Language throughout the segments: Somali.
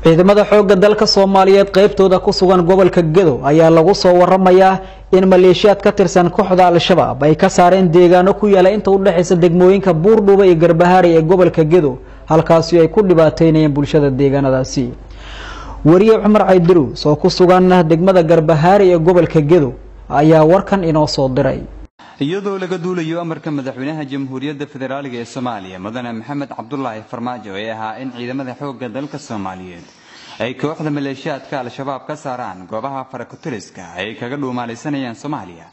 Ciidamada xoogga dalka Soomaaliyeed qaybtooda ku sugan gobolka Gedo ayaa lagu soo waramayaa in maleeshiyaad ka tirsan kooxda Al-Shabaab ay ka saareen deegaano ku yaala inta u dhaxaysa degmooyinka Buurdhuba iyo Garbahaari ee gobolka Gedo, halkaasi ay ku dhibaateynayeen bulshada deegaanadaasi. Wariye Cumar Caydiruus oo ku sugan degmada Garbahaari ee gobolka Gedo ayaa warkan inoo soo diray. Iyadoo laga duulayo amarka madaxweynaha Jamhuuriyadda Federaaliga ee Soomaaliya Mudane Maxamed Cabdulaahi Farmaajo ee ahaa in ciidamada xoogga dalka Soomaaliyeed ay kooxda maleeshiyaadka Al-Shabaab ka saaraan goobaha farakutiriska ay kaga dhuumaalaysanayaan Soomaaliya,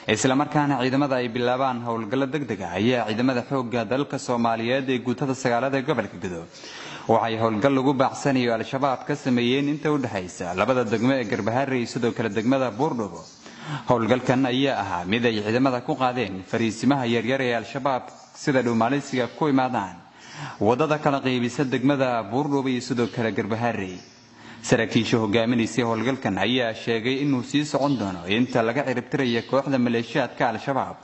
isla markaana ciidamada ay bilaabaan howlgallo degdeg ah, ayaa ciidamada xoogga dalka Soomaaliyeed ee guutada sagaalaad ee gobolka Gedo waxay howlgal lagu baacsanayo Al-Shabaab ka sameeyeen inta u dhexaysa labada degmo ee Garbaharey iyo sidoo kale degmada Buurdhubo. Howlgalkan ayaa ahaa mid ay ciidamada ku qaadeen fariisimaha yaryar ee Al-Shabaab sida dhuumaaleysiga ku imaadaan wadada kala qaybisa degmada Buurdhubo iyo sidoo kale Garbaharey. Saraakiisha hogaaminaysay howlgalkan ayaa sheegay inuu sii socon doono inta laga ciribtirayo kooxda maleeshiyaadka Al-Shabaab,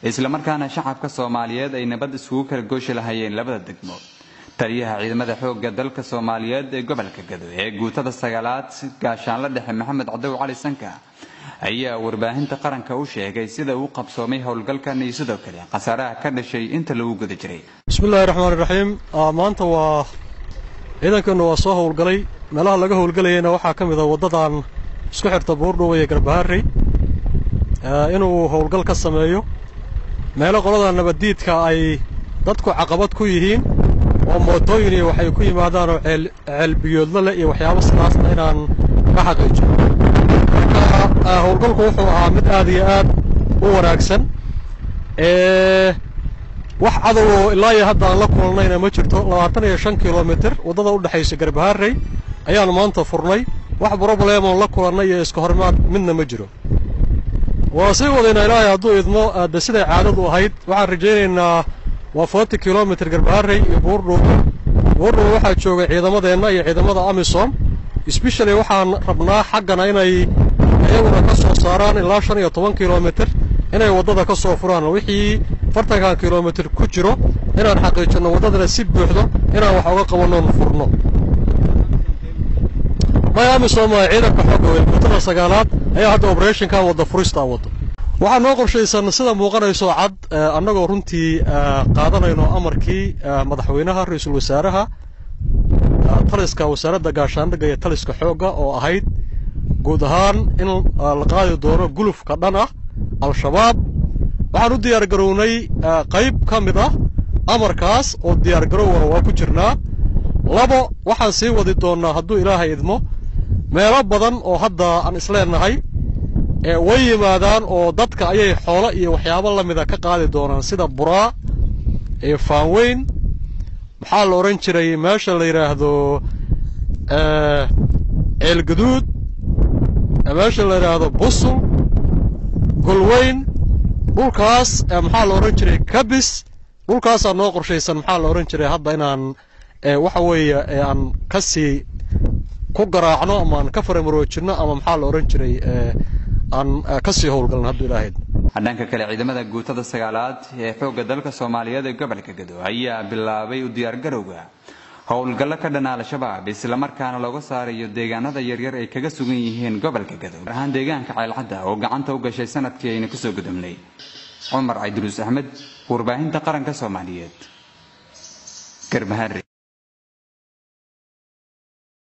isla markaana shacabka Soomaaliyeed ay nabad isugu kala gooshi lahaayeen labada degmo. Taliyaha ciidamada xoogga dalka Soomaaliyeed ee gobolka Gedo ee guutada sagaalaad Gaashaanle Dhexe Maxamed Cadow Cali Sanka ayaa warbaahinta qaranka u sheegay sida uu qabsoomay howlgalkan iyo sidoo kale khasaaraha ka dhashay inta lagu guda jiray. Bismillahi raxmaani raxiim. Maanta waa ciidankeennu waa soo howlgalay. Meelaha laga howlgalayayna waxaa ka mid a waddadan isku xirta Buurdhuba iyo Garbaharey inuu howlgal ka sameeyo, meelo qolada nabaddiidka ay dadku caqabad ku yihiin oo mootooyin iyo waxay ku yimaadaan oo ceelbiyoodla leh iyo waxyaabo sidaasna inaan ka xaqiijiyo. Marka howlgalku wuxuu ahaa mid aad iyo aad u wanaagsan. Wax cadowoo ilaa iyo hadda aan la kulannayna ma jirto. 25 kilomitir waddada u dhexaysa Garbaharey ayaanu maanta furnay. Wax broblemoon la kulannay iyo iska hormaad midna ma jiro. Waa sii wadaynaa Ilaahay hadduu idmo. De siday caadadu ahayd waxaan rajaynaynaa waa 40 kilomitir Garbaharey iyo Buurdhuubo. Buurdhuubo waxaa joogay ciidamadeenna iyo ciidamada AMISOM. Specially waxaan rabnaa xaggana inay iyaguna ka soo saaraan ilaa 15 kilomitir, inay waddada ka soo furaan wixii 40-kan kilomitir ku jiro, inaan xaqiijinno waddadana si buuxdo inaan wax uga qabannoon furno. Maya, AMISOM waa ciidanka xoogga weyn, guutada sagaalaad ayaa hadda operationkan wadda furistaa waddo. Waxaa noo qorshaysan sida muuqanayso cad, annagoo runtii qaadanayno amarkii madaxweynaha, ra-iisul wasaaraha, taliska wasaaradda gaashaandhigga iyo taliska xoogga oo ahayd guud ahaan in la qaadi doono gulufka dhan ah Al-Shabaab. Waxaan u diyaar garownay qayb ka mid ah amarkaas oo diyaar garowgana waa ku jirnaa. Labo, waxaan sii wadi doonnaa hadduu Ilaahay idmo meelo badan oo hadda aan isleenahay way yimaadaan oo dadka ayay xoolo iyo waxyaabo la mida ka qaadi doonaan, sida Buraa iyo Faanweyn, maxaa la odhan jiray, meesha la yidhaahdo Ceelgaduud, meesha la yidhaahdo Busul, Golweyn, dhulkaas maxaa la odhan jiray, Kabis. Dhulkaasaa noo qorshaysan, maxaa la odhan jiray, hadda inaan waxa weeye aan ka sii ku garaacno ama aan ka faramaroojinno ama maxaa la odhan jiray aan ka sii howlgalno hadduu Ilaahayd. Dhanka kale, ciidamada guutada sagaalaad ee xoogga dalka Soomaaliyeed ee gobolka Gedo ayaa bilaabay u diyaargarowga howlgallo ka dhana Al-Shabaab, islamarkaana looga saarayo deegaanada yaryar ay kaga sugan yihiin gobolka Gedo, gaar ahaan deegaanka Ceelcadda oo gacanta u gashay sanadkii aynu kusoo gudubnay. Cumar Cabdiruus Axmed, warbaahinta qaranka Soomaaliyeed, Garbaharey.